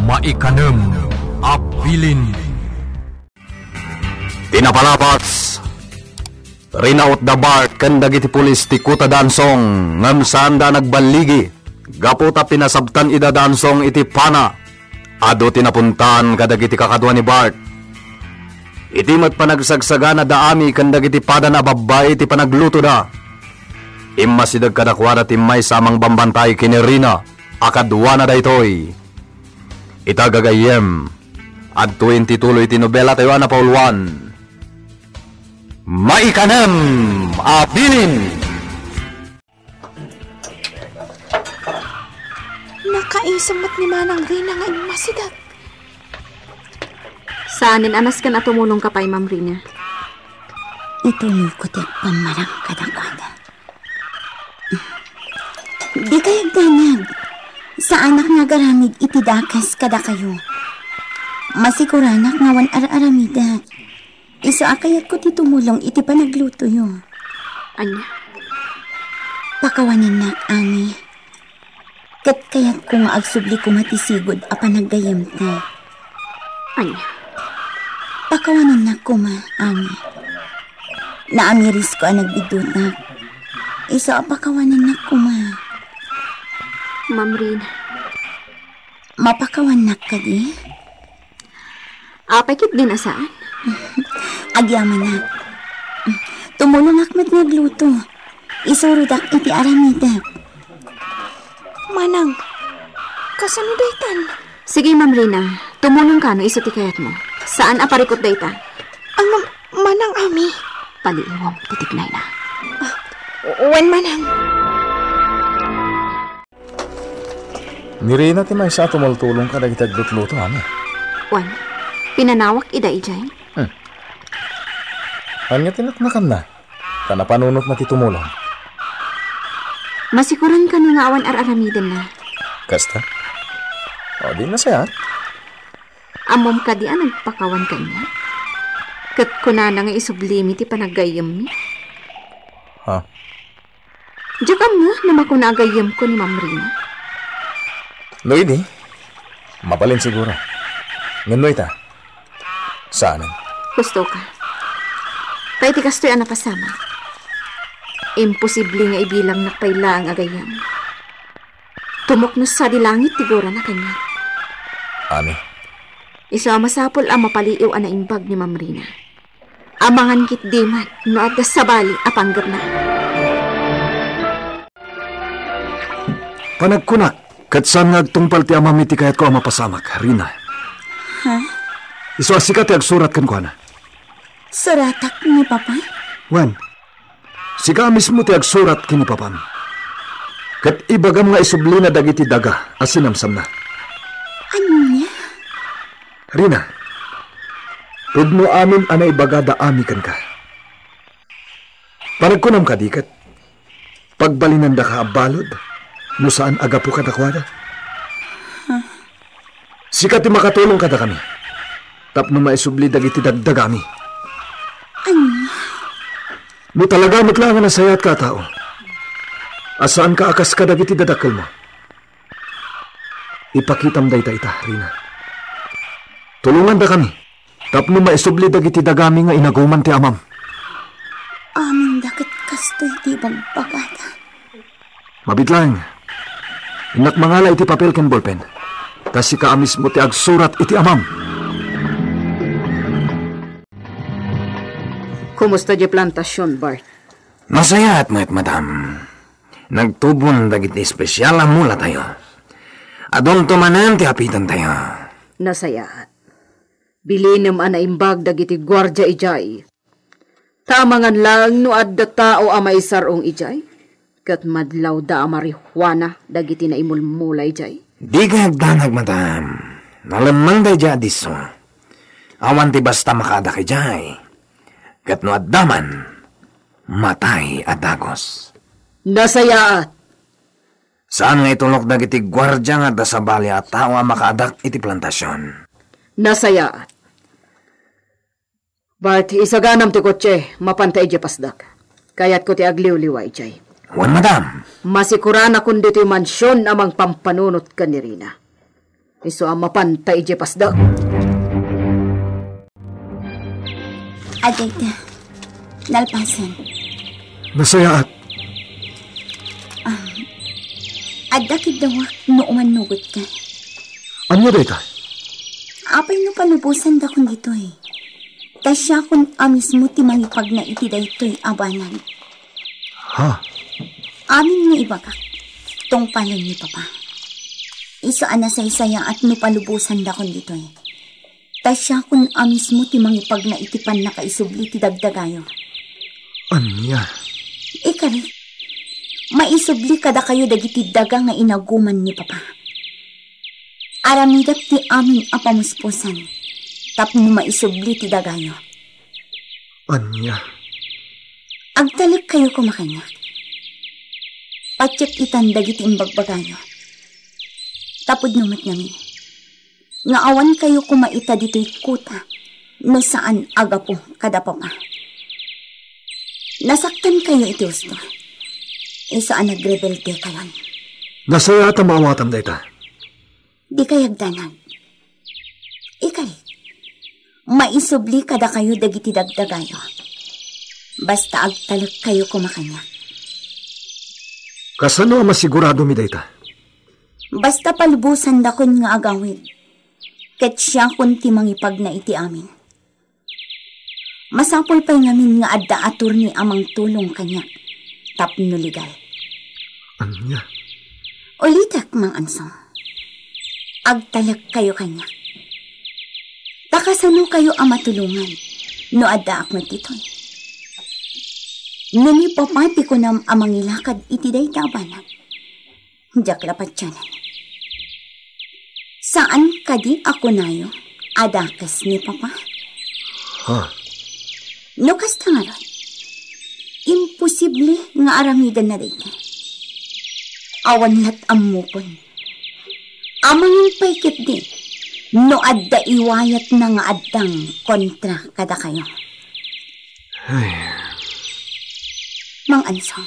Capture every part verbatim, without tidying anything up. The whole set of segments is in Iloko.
Maikanem a bilin. Ti napalabas, rinautda Bart ken dagiti pulis ti Kuta Dansong, ngem saanda a nagballigi gapu ta pinasabtan ida Dansong iti pana. Adu ti napuntan kadagiti kakadua ni Bart. Iti met panagsagsaganada Ami ken dagiti padana a babbai iti panaglutoda, immasideg kadakuada ti maysa a mangbambantay ken ni Rina a kaduana daytoy. Ita gagayyem, adtoyen ti tuloy ti nobelatayo a napauluan, Maikanem a Bilin. Nakaisem met ni Manang Rina nga immasideg. Saanen a nasken a tumulongka pay, Ma'am Rina. Ituloyko ti agpammarang kadakuada. Dikay agdanag. Saanak nga agaramid iti dakes kadakayo. Masiguranak nga awan ar-aramidek. Isu a kayatko ti tumulong iti panaglutoyo. Ania? Pakawanennak, Ami. Ket kayatko nga agsubli koma ti sigud a panaggayyemta. Ania? Pakawanennak koma, Ami. Naamirisko a nagbiddutak. Isu a pakawanennak koma. Ma'am Rina. Mapakawannak kadi? Apay ketdin a saan? Agyamanak. Tumulongak met nga agluto. Isurodak iti aramidek. Manang, kasano daytan? Sige, Ma'am Rina. Tumulongka no isu ti kayatmo. Saan a parikut dayta. Ay, ma-, Manang Ami. Paliiwem ti tiknayna. Ah, wen, Manang. Ni Rina ti maysa a tumultulong kadagiti aglutluto, Ami. Wen, pinanawak ida idiay. Hmm. Ania ti naknakanna? Ta napanunotna ti tumulong. Masikuran kano nga awan ar-aramidenna. Kasta? O, di nasayaat. Ammom kadi a nagpakawan kaniak? Ket kunana nga isublimi ti panaggayyemmi. Ha? Diak ammo no makuna a gayyemko ni Ma'am Rina. No idi, mabalin siguro. Ngem no ita, saanen. Husto ka. Ta iti kastoy a napasamak, imposible nga ibilangnak pay laeng a gayyem. Tumukno sadi langit ti gurana kaniak. Ami. Isu a masapul a mapaliiw a naimbag ni Ma'am Rina. Amangan ketdi met no adda sabali a panggepna. Panagkunak, ket saan nga agtungpal ti amam iti kayatko a mapasamak, Rina. Ha? Isu a sika ti agsurat kenkuana. Suratak ni Papa? Wen, sika a mismo ti agsurat ken ni Papam. Ket ibagam nga isublina dagiti daga a sinamsamna. Ania? Rina, pudno amin a naibagada Ami kenka. Panagkunam kadi ket pagbalinandaka a balud no saan a gapu kadakuada? Sika ti makatulong kadakami tapno maisubli dagiti dagdagami. Ania? No talaga met la nga nasayaat ka a tao, a saan ka a kas kadagiti dadakkelmo, ipakitam dayta ita, Rina. Tulongandakami tapno maisubli dagiti dagami nga inaguman ti amam. Aminda ket kastoy ti ibagbagada. Mabiit laeng. Innak mangala iti papel ken bolpen. Ta sika a mismo ti agsurat iti amam. Kumusta di plantasion, Bart? Nasayaat met, madam. Nagtubon dagiti espesial a mulatayo. Adunto manen ti apitentayo. Nasayaat. Bilinem a naimbag dagiti guardia idiay. Ta amangan laeng no adda tao a maisar-ong idiay, ket madlawda a marihuana dagiti naimulmula idiay. Dikay agdanag, madam. Nalemmeng daydiay a disso. Awan ti basta makaadak idiay. Ket no adda man, matay a dagus. Nasayaat. Saan nga itulok dagiti guardia nga adda sabali a tao a makaadak iti plantasion. Nasayaat. Bart, isaganam ti kotse, mapanta idiay pasdak. Kayatko ti agliwliwa idiay. Wen, madam. Masikuranakon ditoy mansion a mangpampanunot ken ni Rina. Isu a mapanta idiay pasda. Adda ita, nalpasen. Nasayaat. Ah, adda kiddawak no umannugotka. Ania dayta? Apay no palubosandakon ditoy? Ta siakon a mismo ti mangipagna iti daytoy a banag. Ha? Amin nga ibagak, tungpalen ni Papa. Isu a nasaysayaat no palubosandakon ditoy. Ta siakon a mismo ti mangipagna iti pannakaisubli ti dagdagayo. Ania? Ikarik, maisubli kadakayo dagiti daga nga inaguman ni Papa. Aramidak ti amin a pamuspusan tapno maisubli ti dagayo. Ania? Agtalekkayo koma kaniak. Patiek itan dagiti imbagbagayo. Tapudno met ngamin nga awankayo koma ita ditoy kuta no saan a gapu kada Papa. Nasaktankayo iti husto. Isu a nagrebeldekayon. Nasayaat a maawatan dayta. Dikay agdanag. Ikarik, maisubli kadakayo dagiti dagdagayo. Basta agtalekkayo koma kaniak. Kasano a masiguradomi dayta? Basta palubosandakon nga agawid, ket siakon ti mangipagna iti amin. Masapul pay ngamin nga adda attorney a mangtulong kaniak tapno legal. Ania? Ulitek, Mang Ansong. Agtalekkayo kaniak. Ta kasanokayo a matulongan no addaak met ditoy? No ni Papa ti kunam a mangilakad iti dayta a banag, diak la patianan. Saan kadi a kunayo a dakes ni Papa? Ha? No kasta ngarud, imposible nga aramidenna dayta. Awan lat ammokon. Amangan pay ketdi no adda iwayatna nga addang kontra kadakayo. Ay. Mang Ansong,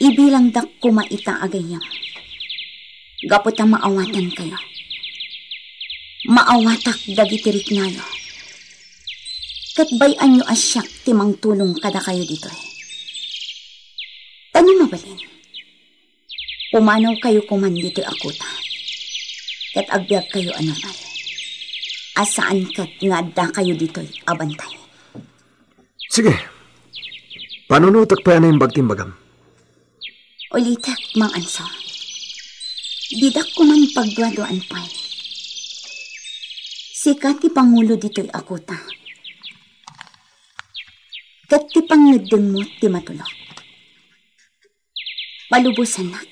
ibilangdak koma ita a gayyem. Gapu ta maawatankayo. Maawatak dagiti riknayo. Ket bay-anyo a siak ti mangtulong kadakayo ditoy. Ta no mabalin, pumanawkayo koman ditoy a kuta, ket agbiagkayo a normal, a saan ket nga addakayo ditoy a bantay. Sige. Panunotek pay a naimbag ti imbagam. Ulitek, Mang Anso. Didak koman pagduaduaan pay. Sika ti pangulo ditoy a kuta. Ket ti pangngeddengmo ti matulok. Palubosannak,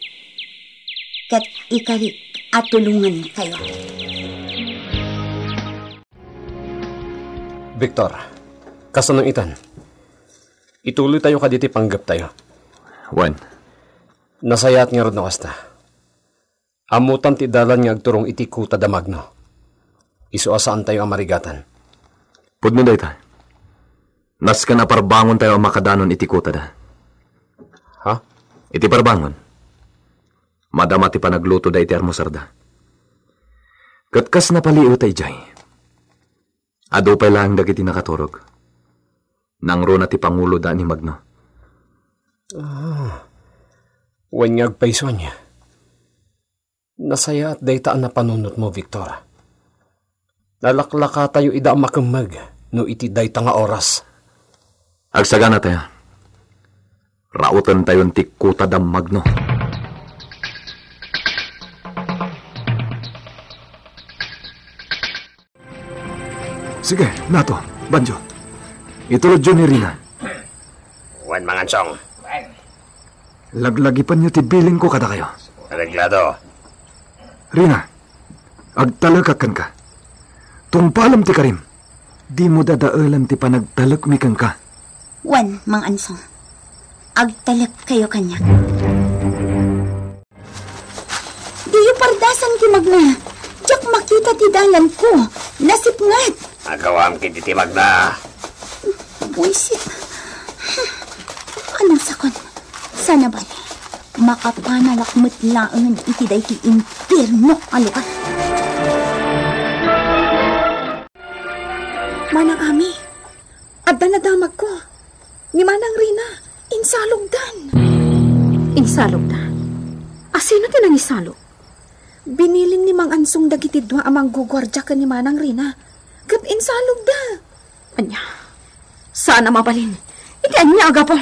ket ikarik a tulongankayo. Victor, kasano itan? Ituloytayo kadi ti panggeptayo? Wen. Nasayaat ngarud no kasta. Ammotan ti dalan nga agturong iti kuta da Magno. Isu a saantayo a marigatan. Pudno dayta. Nasken a parbangontayo a makadanon iti kutada. Ha? Iti parbangon, madama ti panaglutoda iti armusarda. Ket kas napaliiwta idiay, adu pay laeng dagiti nakaturog. Nangruna ti panguloda ni Magno. Ah, wen nga agpayso ania. Nasayaat dayta a napanunotmo, Victor. Nalaklakatayo ida a makemmeg no iti dayta nga oras. Agsaganatayo. Rautentayon ti kuta da Magno. Sige, Nato, Banjo. Itulodyo ni Rina. Wen, Mangansong. Laglagipenyo ti bilinko kadakayo. Areglado. Rina, agtalekak kenka. Tungpalem ti karim. Dimo dadaelen ti panagtalekmi kenka. Wen, Mangansong. Agtalekkayo kaniak. Diyo pardasan ti Magna. Diak makita ti dalanko. Nasipnget. Agawam kiti ti Magna. Buisit. Ano sakon? Sana bali. Makapanawak met laeng iti daytoy impierno a lugar. Manang Ami, adda nadamagko. Ni Manang Rina, insalogdan. Insalogda? Asino ti nangisalog? Binilin ni Mang Ansong dagiti dua a mangguguardia ken ni Manang Rina, ket insalogda. Ania? Saan a mabalin? Iti ania a gapu?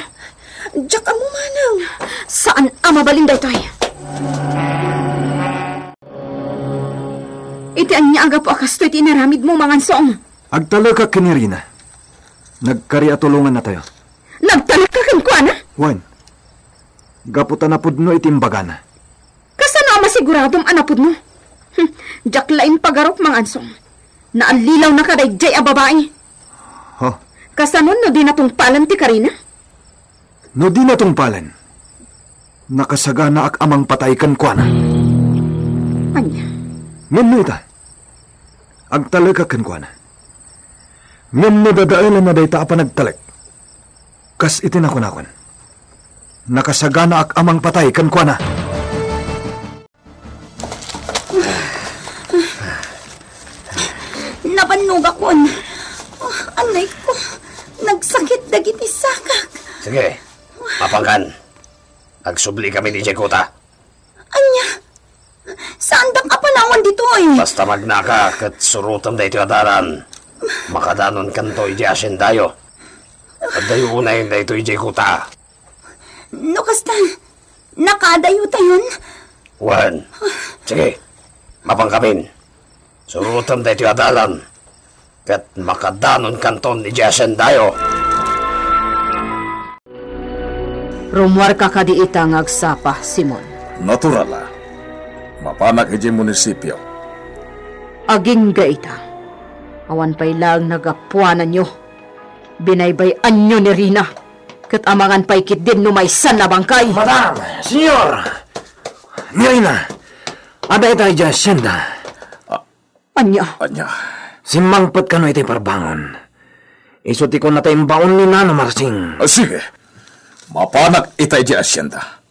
Diak ammo, manang. Saan a mabalin daytoy? Iti ania a gapu a kastoy ti inaramidmo, Mang Ansong? Agtalekak ken ni Rina. Nagkari a tulongannatayo. Nagtalekka kenkuana? Wen. Gapu ta napudno iti imbagana. Kasano a masiguradom a napudno? Hm, diak la impagarup, Mang Ansong. Naallilawnaka daydiay a babai. Ho? Kasano no di natungpalan ti karina? No di natungpalan, nakasaganaak a mangpatay kenkuana. Ania? Ngem no ita, agtalekak kenkuana. Ngem no dadaelanna dayta a panagtalek, kas iti nakunakon, nakasaganaak a mangpatay kenkuana. Nabannogakon. Oh, anay ko. Nagsakit dagiti sakak. Sige, mapankan. Agsubli kami idiay kuta. Ania? Saandak a panawan ditoy. Basta magnaka ket surotem daytoy a dalan. Makadanonkanto idiay asiendayo. Addayo unay daytoy idiay kuta. No kasta, nakaadayotayon? Wen. Sige, mapankamin. Surotem daytoy a dalan, ket makadanonkanton idiay asiendayo. Rummuarka kadi ita nga agsapa, Simon? Natural a. Mapanak idiay munisipio. Agingga ita. Awan pay laeng nagapuananyo. Binaybay-anyo ni Rina. Ket amangan pay ketdin no maysan a bangkay. Madam! Senyor! Ni Rina, adda ita idiay asienda. A-, ania? Ania? Simmangpet kano iti parbangon. Isu ti kunata imbaon ni Nana Marsing. A, sige. Mapanak ita idiay asienda.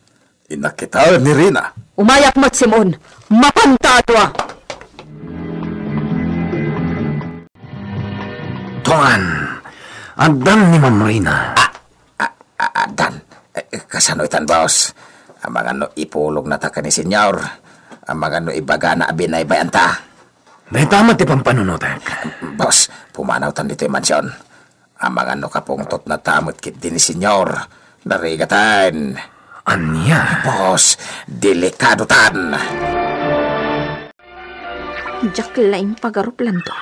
Innak kitaen ni Rina. Umayak met, Simon. Mapanta a dua. Tuan, addan ni Ma'am Rina. A, a, a, addan. E, kasano itan, boss? Amangan no ipulongna ta ken ni Senyor. Amangan no ibagana a binaybay-anta. Dayta met ti pampanunotek. Boss, pumanawtan ditoy mansion. Amangan no kapungtotna ta met ketdi ni Senyor. Narigaten. Ania? Boss, delikadotan. Diak la impagarup lanto.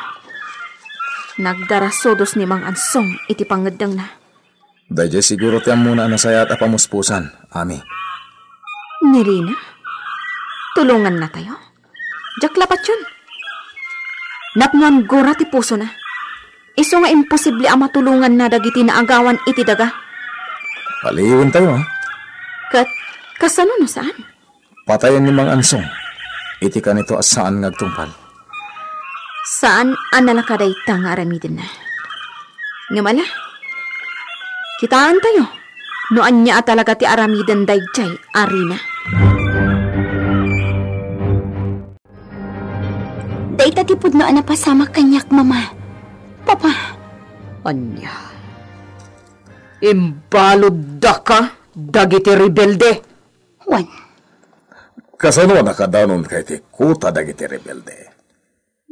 Nagdarasudos ni Mang Ansong iti pangngeddengna. Daydiay siguro ti ammona a nasayaat a pamuspusan, Ami. Ni Rina? Tulongannatayo? Diak la patien. Napnoan gura ti pusona. Isu nga imposible a matulonganna dagiti naagawan iti daga. Paliiwentayo, a? Ket kasano no saan? Patayen ni Mang Ansong iti kanito a saan nga agtungpal. Saan a nalaka dayta nga aramidenna. Ngem ala, kitaentayo no ania a talaga ti aramiden daydiay a Rina. Dayta ti pudno a napasamak kaniak, Mama. Papa. Ania? Imbaluddaka dagiti rebelde? Wen. Kasano a nakadanonka iti kuta dagiti rebelde?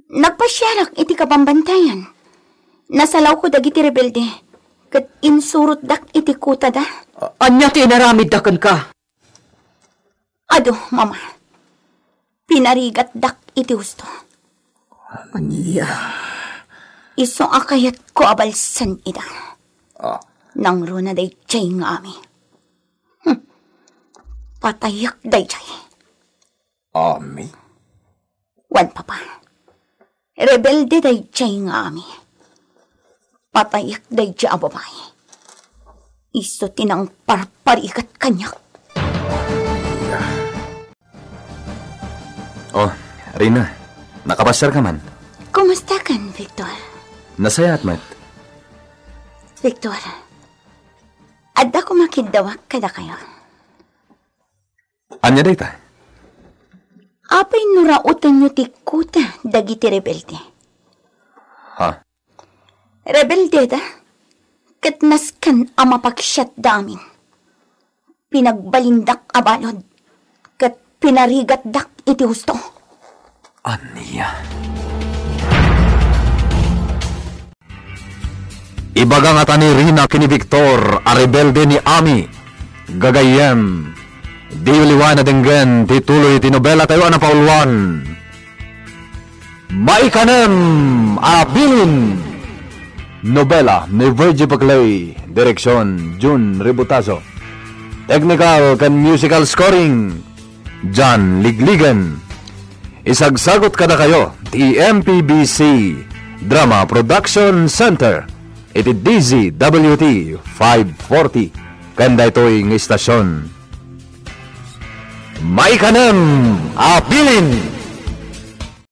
Nagpasiarak iti kabambantayan. Nasalawko dagiti rebelde, ket insurotdak iti kutada. A-, ania ti inaramidda kenka? Adu, Mama. Pinarigatdak iti husto. Ania? Isu a kayatko a balsen ida. A. Nangruna daydiay nga Ami. Hm. Patayak daydiay. Ami? Wen, Papa. Rebelde daydiay nga Ami. Patayak daydiay a babai. Isu ti nangparparigat kaniak. Oh, Rina, nakapasiarka man? Kumustakan, Victor? Nasayaat met. Victor, adda koma kiddawak kadakayo. Ania dayta? Apay no raotenyo ti kuta dagiti rebelde? Ha? Rebeldeda, ket nasken a mapaksiatda amin. Pinagbalindak a balud, ket pinarigatdak iti husto. Ania? Ibaga ngata ni Rina ken ni Victor a rebelde ni Ami. Gagayyem, diyo liwaen a denggen ti tuloy ti nobela tayo a napauluan. Maikanem a Bilin. Nobela ni Virgie Paclay, direksyon Jun Ributazo. Technical ken musical scoring, John Ligligan. Isagsagot kadakayo ti M P B C Drama Production Center iti D Z W T five forty ken daytoy nga istasyon. Maikanem a Bilin.